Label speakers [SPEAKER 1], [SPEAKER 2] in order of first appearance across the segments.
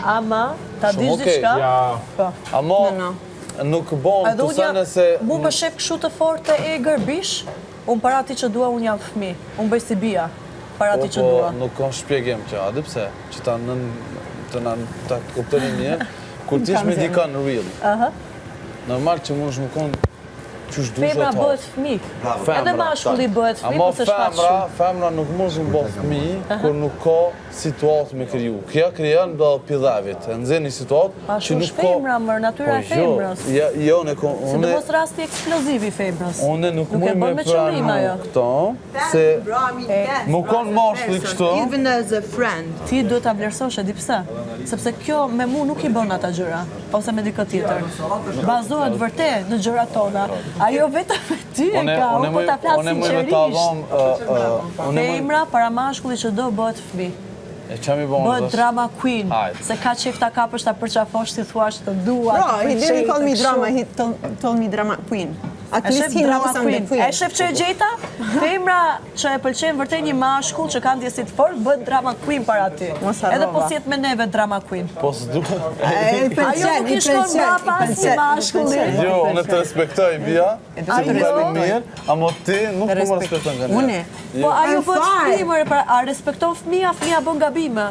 [SPEAKER 1] Ama, ta
[SPEAKER 2] Shumë
[SPEAKER 1] dish
[SPEAKER 2] okej.
[SPEAKER 1] diçka?
[SPEAKER 3] Ja.
[SPEAKER 1] Po.
[SPEAKER 2] Ama
[SPEAKER 4] No,
[SPEAKER 2] nuk bon
[SPEAKER 1] Edhe
[SPEAKER 2] të
[SPEAKER 1] unë jam,
[SPEAKER 2] sene se...
[SPEAKER 1] mu më shef kështu të fortë të egër bish, unë para ti që dua, unë jam fëmi. Unë bëj si bia, para
[SPEAKER 2] Po,
[SPEAKER 1] ti që
[SPEAKER 2] po,
[SPEAKER 1] dua.
[SPEAKER 2] nuk ka shpjegim kjo, a di pse? Që ta nën, të na ta kuptoni mirë, kur ti je me dikën real.
[SPEAKER 1] Aha.
[SPEAKER 2] Normal që mundesh më konë qysh dush
[SPEAKER 1] Femra
[SPEAKER 2] ato.
[SPEAKER 1] bëhet fëmi. Edhe mashkulli bëhet fëmi,
[SPEAKER 2] Ama
[SPEAKER 1] po se shfaq
[SPEAKER 2] femra,
[SPEAKER 1] shumë.
[SPEAKER 2] femra nuk mund të bëhet fëmijë kur nuk ka situatë me kriju. Kjo krijon dhe pidhevit, e nxjerr një situatë
[SPEAKER 1] Pa
[SPEAKER 2] që
[SPEAKER 1] shumë
[SPEAKER 2] nuk ka...
[SPEAKER 1] femra, mër, natyra e
[SPEAKER 2] Po jo,
[SPEAKER 1] femrës.
[SPEAKER 2] Ja, jo, unë ko- unë
[SPEAKER 1] Sidomos rasti eksploziv i femrës.
[SPEAKER 2] unë nuk
[SPEAKER 1] Nuk e
[SPEAKER 2] muj
[SPEAKER 1] bën
[SPEAKER 2] me
[SPEAKER 1] me qëllim
[SPEAKER 2] pranu
[SPEAKER 1] ajo.
[SPEAKER 2] këto, se
[SPEAKER 4] Bro, I mean, yes.
[SPEAKER 2] Më kon mashkulli kështu.
[SPEAKER 4] Even as a friend.
[SPEAKER 1] Ti duhet ta vlerësosh, e di pse? Sepse kjo me mu nuk i bën ata gjëra, ose me dikë tjetër. Bazohet vërtet në gjërat tona. Ajo vetëm me ty e
[SPEAKER 2] Unë
[SPEAKER 1] ka,
[SPEAKER 2] unë
[SPEAKER 1] unë po
[SPEAKER 2] muj
[SPEAKER 1] ta flas
[SPEAKER 2] unë muj me ta
[SPEAKER 1] sinqerisht.
[SPEAKER 2] dhom ë, ë, unë muj
[SPEAKER 1] Femra para mashkullit që do bëhet fëmijë.
[SPEAKER 2] e çam i bon
[SPEAKER 1] Bëhet drama queen,
[SPEAKER 2] Hajde.
[SPEAKER 1] se ka qef ta kapësh, ta përqafosh, ti thuash të dua,
[SPEAKER 4] Bro,
[SPEAKER 1] të
[SPEAKER 4] he
[SPEAKER 1] pëlqej,
[SPEAKER 4] didn't call
[SPEAKER 1] të
[SPEAKER 4] me
[SPEAKER 1] kështu.
[SPEAKER 4] drama, he told, told me drama queen. At
[SPEAKER 1] E
[SPEAKER 4] least
[SPEAKER 1] shef
[SPEAKER 4] he
[SPEAKER 1] drama
[SPEAKER 4] knows I'm the
[SPEAKER 1] queen.
[SPEAKER 4] queen.
[SPEAKER 1] E shef që e gjeta? Femra që e pëlqen vërtet një mashkull që ka ndjesi të fortë, bëhet drama queen para ty.
[SPEAKER 4] Mos harrova.
[SPEAKER 1] Edhe po si jetë me neve drama queen.
[SPEAKER 2] Po s'du.
[SPEAKER 4] E, i pëlqen,
[SPEAKER 1] Ajo nuk
[SPEAKER 4] i
[SPEAKER 1] i shkon
[SPEAKER 4] pëlqen, i
[SPEAKER 1] mbrapa asnjë
[SPEAKER 4] pëlqen, i
[SPEAKER 1] mashkulli.
[SPEAKER 4] pëlqen.
[SPEAKER 2] Jo, unë të respektoj bia.
[SPEAKER 4] të
[SPEAKER 2] Të më
[SPEAKER 1] respektoj.
[SPEAKER 2] mirë, ama ti nuk po më respekton nga
[SPEAKER 4] Une.
[SPEAKER 1] Po ajo
[SPEAKER 4] I'm
[SPEAKER 1] bëhet
[SPEAKER 4] fine.
[SPEAKER 1] fëmijë, more, pra, a respekton fëmia, fëmia bën gabime.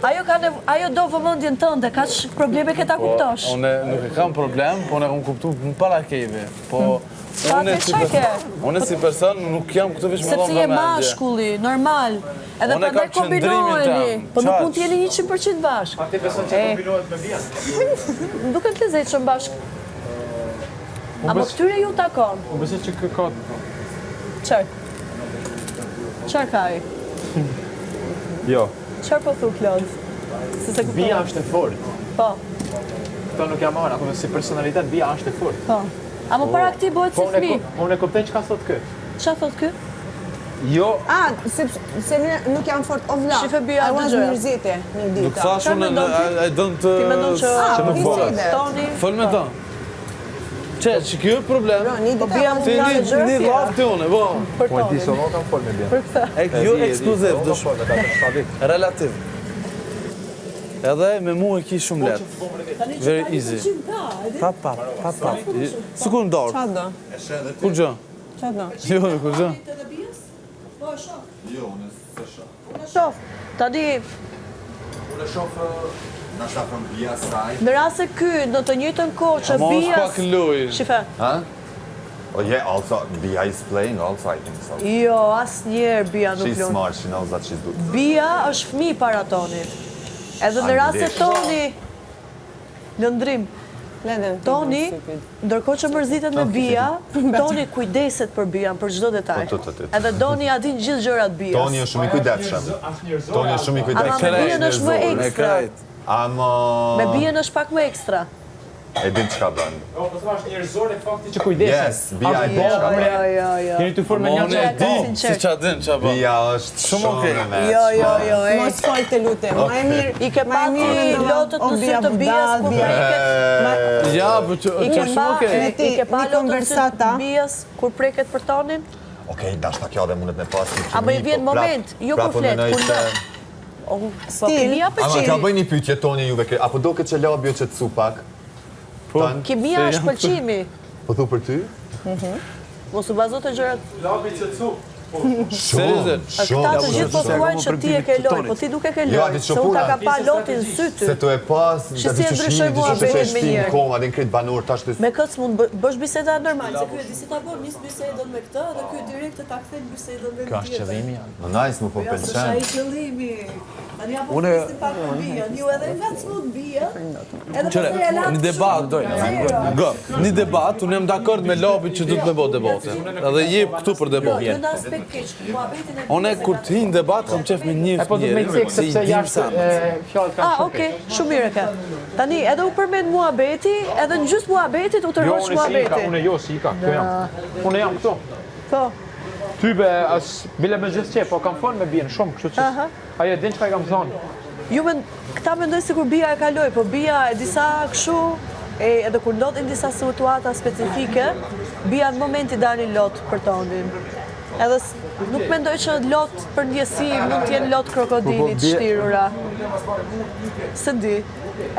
[SPEAKER 1] Ajo ka nev- ajo do vëmendjen tënde, kaq probleme ke ta kuptosh.
[SPEAKER 2] Unë nuk e kam problem, po unë e kam kuptu më para kejve. Po
[SPEAKER 1] Pa,
[SPEAKER 2] unë
[SPEAKER 1] ti
[SPEAKER 2] si
[SPEAKER 1] çfarë
[SPEAKER 2] person,
[SPEAKER 1] ke?
[SPEAKER 2] unë si person nuk jam këtu veç me
[SPEAKER 1] Sepse
[SPEAKER 2] dhënë
[SPEAKER 1] je
[SPEAKER 2] vëmendje.
[SPEAKER 1] mashkulli, normal. Edhe
[SPEAKER 2] Unë e
[SPEAKER 1] prandaj
[SPEAKER 2] kam qëndrimin
[SPEAKER 1] kombinoheni.
[SPEAKER 2] tem,
[SPEAKER 1] Po nuk
[SPEAKER 2] qaq.
[SPEAKER 1] mund të jeni 100% bashkë.
[SPEAKER 3] A ti beson që kombinohet me Bian?
[SPEAKER 1] Më duket të lezetshëm bashkë. Ama këtyre ju takon.
[SPEAKER 3] Unë besoj që kë ka
[SPEAKER 1] Çfarë? Çfarë ka ai?
[SPEAKER 3] Jo.
[SPEAKER 1] Çfarë po thu Klod? Se se kuptova.
[SPEAKER 3] Bia është e fortë.
[SPEAKER 1] Po,
[SPEAKER 3] Këto nuk jam marrë, apo si personalitet Bia është e fortë.
[SPEAKER 1] po. Ama para këtij bëhet
[SPEAKER 3] Po
[SPEAKER 1] si
[SPEAKER 3] unë e
[SPEAKER 1] fëmijë.
[SPEAKER 3] ku- unë e kuptoj çka thot ky.
[SPEAKER 1] Çfarë thot ky?
[SPEAKER 2] Jo,
[SPEAKER 4] Ah, sepse se ne nuk jam fort o vla.
[SPEAKER 1] Shife Bia,
[SPEAKER 4] I was
[SPEAKER 1] dëgjoja.
[SPEAKER 4] mërzite një ditë.
[SPEAKER 2] nuk thash
[SPEAKER 1] Çfarë
[SPEAKER 2] unë,
[SPEAKER 1] mendon ti?
[SPEAKER 2] I don't
[SPEAKER 1] Ti mendon që
[SPEAKER 4] Ah,
[SPEAKER 2] që nuk
[SPEAKER 4] he
[SPEAKER 2] folas.
[SPEAKER 4] said that.
[SPEAKER 1] Toni,
[SPEAKER 2] Fol me ta. Që, që kjo është problem?
[SPEAKER 4] Bro, një
[SPEAKER 1] Po
[SPEAKER 4] ditë
[SPEAKER 1] Bia
[SPEAKER 4] I
[SPEAKER 1] mund
[SPEAKER 2] Ti
[SPEAKER 1] të
[SPEAKER 2] një,
[SPEAKER 1] gjëra
[SPEAKER 2] një
[SPEAKER 1] tjera.
[SPEAKER 2] llaf ti unë, po.
[SPEAKER 1] Për
[SPEAKER 3] Po e di
[SPEAKER 1] Tonin.
[SPEAKER 3] se unë kam fol me Bian.
[SPEAKER 1] Për këtë.
[SPEAKER 2] E, jo ekskluziv,
[SPEAKER 3] Unë kam
[SPEAKER 2] dësh,
[SPEAKER 3] fol me ta për 7 ditë.
[SPEAKER 2] relativ. Edhe me mua e ki shumë lehtë. Very easy. Pa, pa, pa, pa. Sikur në dorë.
[SPEAKER 4] Qa do?
[SPEAKER 2] Kur gjë?
[SPEAKER 4] Qa do?
[SPEAKER 2] Jo, kur gjë.
[SPEAKER 1] Po, e shoh.
[SPEAKER 5] Jo, unë s'e shoh.
[SPEAKER 1] Unë e shoh. Tani,
[SPEAKER 5] Unë e shoh na sa from Bia side.
[SPEAKER 1] në rast se ky në të njëjtën kohë që
[SPEAKER 2] Ama është
[SPEAKER 1] Bia
[SPEAKER 2] pak lojë.
[SPEAKER 1] Shife.
[SPEAKER 5] Ha? Oh yeah, also Bia is playing also I think so.
[SPEAKER 1] Jo, asnjëherë Bia nuk
[SPEAKER 5] She's
[SPEAKER 1] lun.
[SPEAKER 5] smart, she knows that she's doing.
[SPEAKER 1] Bia është fëmijë para Tonit. Edhe në rast se Toni Lëndrim,
[SPEAKER 4] Leden,
[SPEAKER 1] Toni, ndërkohë që mërzitet me Bia, Toni kujdeset për Bian për çdo detaj.
[SPEAKER 5] Po, të, të, të.
[SPEAKER 1] Edhe Doni ja din gjithë gjërat Bias.
[SPEAKER 5] Toni është shumë i kujdesshëm. Toni është shumë i
[SPEAKER 1] Ama
[SPEAKER 5] kujdesshëm.
[SPEAKER 1] me Bian është më
[SPEAKER 2] Me
[SPEAKER 1] ekstra.
[SPEAKER 2] krejt.
[SPEAKER 5] Ama
[SPEAKER 1] Me Bian është pak më ekstra.
[SPEAKER 5] e din çka bën.
[SPEAKER 3] Jo, po thua është njerëzore fakti që kujdeset.
[SPEAKER 5] Yes, Bia e din çka
[SPEAKER 1] Jo,
[SPEAKER 5] bën.
[SPEAKER 1] jo, jo.
[SPEAKER 3] Keni të fol me
[SPEAKER 2] Ma
[SPEAKER 3] një
[SPEAKER 2] unë e di, si
[SPEAKER 1] Sinqert.
[SPEAKER 2] qa din, qa bën.
[SPEAKER 5] Bia është
[SPEAKER 2] Shumë
[SPEAKER 5] shumë
[SPEAKER 2] okej.
[SPEAKER 5] e meqme.
[SPEAKER 1] Jo, jo, jo, e.
[SPEAKER 4] Mos fol të lutem. Ma e mirë.
[SPEAKER 1] I ke
[SPEAKER 4] ma e
[SPEAKER 1] pa
[SPEAKER 4] mirë
[SPEAKER 1] ti
[SPEAKER 4] mendova,
[SPEAKER 1] lotët
[SPEAKER 4] o
[SPEAKER 1] në sy
[SPEAKER 4] Bia
[SPEAKER 1] të Bias
[SPEAKER 4] budall,
[SPEAKER 1] kur
[SPEAKER 4] Bia.
[SPEAKER 1] preket?
[SPEAKER 2] Ja, po që
[SPEAKER 1] I
[SPEAKER 2] që
[SPEAKER 1] ke
[SPEAKER 2] shumë
[SPEAKER 1] pa,
[SPEAKER 2] okej.
[SPEAKER 4] Me ti,
[SPEAKER 1] i ke pa
[SPEAKER 4] një
[SPEAKER 1] lotët në sy të
[SPEAKER 4] konversata.
[SPEAKER 1] Bias kur preket për Tonin?
[SPEAKER 5] Okej, dashta kjo dhe mundet me pas një
[SPEAKER 1] A më i
[SPEAKER 5] kimi,
[SPEAKER 1] vjen
[SPEAKER 5] po prap-
[SPEAKER 1] moment, jo
[SPEAKER 5] prap
[SPEAKER 1] kur
[SPEAKER 5] unë
[SPEAKER 1] flet,
[SPEAKER 5] mendoj
[SPEAKER 1] kur
[SPEAKER 5] se-
[SPEAKER 1] lot. O, po
[SPEAKER 4] Stil.
[SPEAKER 1] kimia
[SPEAKER 5] Ama
[SPEAKER 1] pëlqen.
[SPEAKER 5] t'ja bëj një pyetje Toni juve, kre- apo do këtë që labio që të su pak?
[SPEAKER 2] Po.
[SPEAKER 5] Tan,
[SPEAKER 1] Kimia është pëlqimi.
[SPEAKER 5] Po thu për ty?
[SPEAKER 1] Mos u bazo të gjërat.
[SPEAKER 3] Labi që cu.
[SPEAKER 5] Shumë,
[SPEAKER 2] Seriozisht?
[SPEAKER 5] shumë.
[SPEAKER 1] Këta të gjithë po
[SPEAKER 5] shumë.
[SPEAKER 1] thuajnë që ti e ke lojë, po ti nuk e ke
[SPEAKER 5] Jo,
[SPEAKER 1] lojë,
[SPEAKER 5] atë
[SPEAKER 1] se unë ta
[SPEAKER 5] qopuna.
[SPEAKER 1] ka pa lotin në sy ty.
[SPEAKER 5] Se tu e pas,
[SPEAKER 1] Shi si e ndryshoi muhabetin me njerë.
[SPEAKER 5] Koma, dhe në krejt banor, tash të
[SPEAKER 1] Me këtë s'mund bë- bësh biseda normal, se ky e di si ta bën, nis bisedën me këtë dhe ky direkt të ta kthen bisedën me
[SPEAKER 3] Kjo është qëllimi janë.
[SPEAKER 5] Në nice, më po
[SPEAKER 1] Jo, s'është ai
[SPEAKER 5] pëlqen.
[SPEAKER 1] qëllimi. Tani apo
[SPEAKER 2] Unë-
[SPEAKER 1] flisim pak për Bian, ju edhe nga s'mund Bia. Edhe
[SPEAKER 2] Qëre,
[SPEAKER 1] pastaj e latë
[SPEAKER 2] një debat,
[SPEAKER 1] zero.
[SPEAKER 2] Gë, një debat, unë jam dakord me Labin që du të me bo debatin. Edhe jep këtu për
[SPEAKER 1] Jo,
[SPEAKER 2] debatin.
[SPEAKER 1] jo në aspekt keq, muhabetin e
[SPEAKER 2] Unë
[SPEAKER 1] Bias e
[SPEAKER 2] kur
[SPEAKER 1] ka-
[SPEAKER 2] të hi në debat, kam qef me një
[SPEAKER 3] E po do të më
[SPEAKER 2] njerëz,
[SPEAKER 3] cek
[SPEAKER 2] se i
[SPEAKER 3] sepse
[SPEAKER 2] dim
[SPEAKER 3] jashtë
[SPEAKER 2] senet.
[SPEAKER 3] e, fjalët kanë
[SPEAKER 1] Ah,
[SPEAKER 3] shumë
[SPEAKER 1] okej, shumë mirë e ke. Tani edhe u përmend muhabeti, edhe në gjysmë muhabetit u
[SPEAKER 3] Jo,
[SPEAKER 1] tërhoq
[SPEAKER 3] unë si i ka,
[SPEAKER 1] muhabeti.
[SPEAKER 3] unë jo si i ka, këtu jam. Unë jam këtu.
[SPEAKER 1] Po.
[SPEAKER 3] Ty be, as, bile me gjithë qe, po kam fol me Bien shumë, kështu që
[SPEAKER 1] Aha.
[SPEAKER 3] ajo e din çka i kam thonë.
[SPEAKER 1] Ju men, këta mendoj sikur Bia e kaloi, po Bia e disa kështu, e edhe kur ndodhin disa situata specifike, Bia në moment i dalin lot për Tonin. Edhe nuk mendoj që lot për ndjesi mund të jenë lot krokodili
[SPEAKER 3] Po, po,
[SPEAKER 1] të shtirura. S'e di.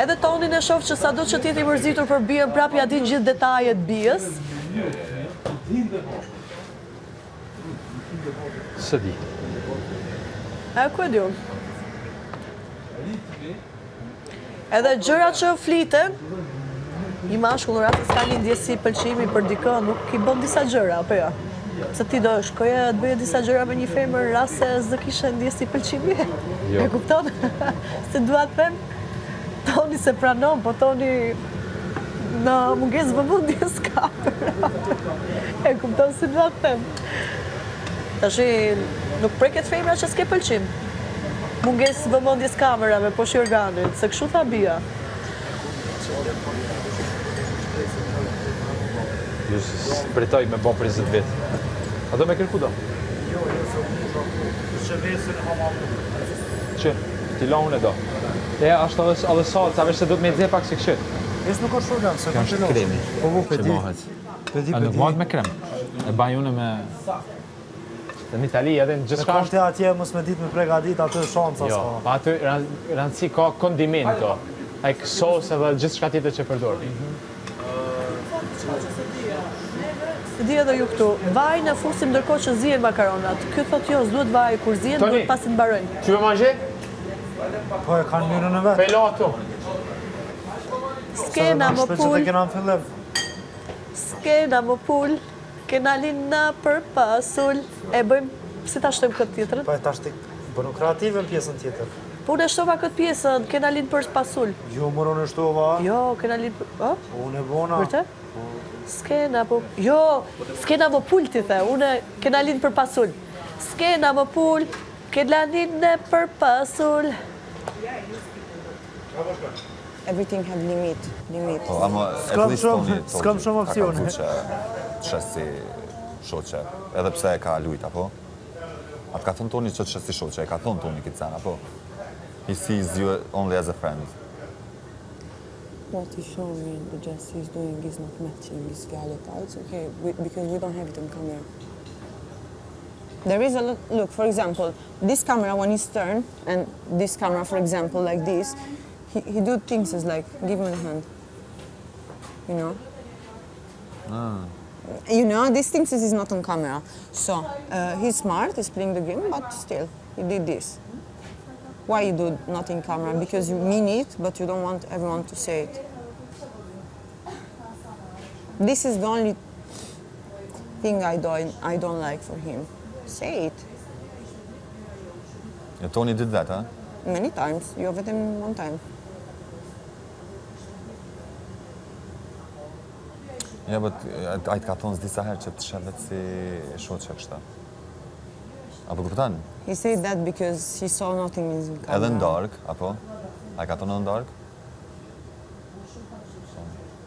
[SPEAKER 1] Edhe Tonin e shoh që sado që të jetë i mërzitur për bijën, prap ja din gjithë detajet bijës.
[SPEAKER 3] S'e di.
[SPEAKER 1] E ku e di unë? Edhe gjërat që fliten, një mashkull në rast se s'ka një ndjesi pëlqimi për dikë, nuk i bën disa gjëra, apo jo? Se ti do shkoje të bëje disa gjëra me një femër në rast se s'do kishe ndjesi pëlqimi?
[SPEAKER 3] Jo.
[SPEAKER 1] E kupton? Se dua të them, Toni se pranon, po Toni në mungesë vëmendjes ka. E kupton si dua të them. Tashi nuk preket femra që s'ke pëlqim. Mungesë vëmendjes kamerave, poshtë jorganit, se kështu tha Bia.
[SPEAKER 3] Ju s'pritoj me bo për 20 vjet. A do me kërku do?
[SPEAKER 6] Jo, jo, se unë do. Që vesën e mama
[SPEAKER 3] Që, ti la unë e do. E, është edhe, edhe salca, veç se do të me i pak si kështu.
[SPEAKER 6] Veç nuk është problem, se
[SPEAKER 3] Kjo
[SPEAKER 6] nuk
[SPEAKER 3] është
[SPEAKER 6] e lashë.
[SPEAKER 3] kremi.
[SPEAKER 6] Po, po, pe
[SPEAKER 3] që
[SPEAKER 6] di.
[SPEAKER 3] bahet.
[SPEAKER 6] Pe di,
[SPEAKER 3] A
[SPEAKER 6] pe
[SPEAKER 3] nuk
[SPEAKER 6] di.
[SPEAKER 3] bahet me krem. E baj unë me... Në Itali edhe në
[SPEAKER 6] Me
[SPEAKER 3] gjithçka
[SPEAKER 6] kon
[SPEAKER 3] është
[SPEAKER 6] ti atje mos me ditë me pregadit, aty shanca
[SPEAKER 3] Jo,
[SPEAKER 6] s'ka.
[SPEAKER 3] pa aty rëndësi ka kondimento, like sos edhe gjithçka tjetër që përdor.
[SPEAKER 1] Se di edhe ju këtu, vajin e fusim ndërkohë që zihen makaronat. Ky thotë jo, s'duhet vaj kur zihen,
[SPEAKER 3] Toni.
[SPEAKER 1] duhet pasi të mbarojnë.
[SPEAKER 3] Tu veux manger?
[SPEAKER 6] Po e kanë mënyrën e vet.
[SPEAKER 3] Pelo ato.
[SPEAKER 1] S'kena më
[SPEAKER 6] Shpejt që të
[SPEAKER 1] pul,
[SPEAKER 6] kena në fillim.
[SPEAKER 1] s'kena më pul, kena lina për pasul. E bëjmë, si ta shtojmë këtë tjetrën?
[SPEAKER 6] Po e tash ti bënu kreative në pjesën tjetër.
[SPEAKER 1] Po unë e shtova këtë pjesën, kena linë për pasul.
[SPEAKER 6] Jo, mor unë e shtova.
[SPEAKER 1] Jo, kena linë për... Ë?
[SPEAKER 6] Unë e bona.
[SPEAKER 1] Vërtet? S'kena po... Jo, s'kena më pul ti the, unë kena linë për pasul. S'kena më pul, kena linë për pasul.
[SPEAKER 4] Everything have limit, limit.
[SPEAKER 5] Po, ama at
[SPEAKER 6] S'kam
[SPEAKER 5] least
[SPEAKER 6] shumë-
[SPEAKER 5] Toni
[SPEAKER 6] s'kam shumë opsione.
[SPEAKER 5] Ka që të si shoqe, edhe pse e ka lujt, apo? A të ka thënë Toni që të si shoqe, e ka thënë Toni këtë sen, apo? He sees you only as a friend.
[SPEAKER 4] What he showed me, the gesture he's doing is not matching his fjalët. It's okay, we, because we don't have it on camera. There is a lot, look, for example, this camera when it's turned, and this camera, for example, like this, he, he do things as like, give me the hand. You know? You know, these things is not on camera. So, uh, he's smart, he's playing the game, but still, he did this. Why you do not in camera? Because you mean it, but you don't want everyone to say it. This is the only thing I don't, I don't like for him. Say it
[SPEAKER 5] E Toni did that, ha?
[SPEAKER 4] many times. Jo vetëm one time.
[SPEAKER 5] Ja, but ai të ka thonë disa herë që të sheh vetë si shoqe kështu. Apo kupton?
[SPEAKER 4] He said that because he saw nothing in camera.
[SPEAKER 5] Edhe në dark, apo? A ka thonë edhe në dark?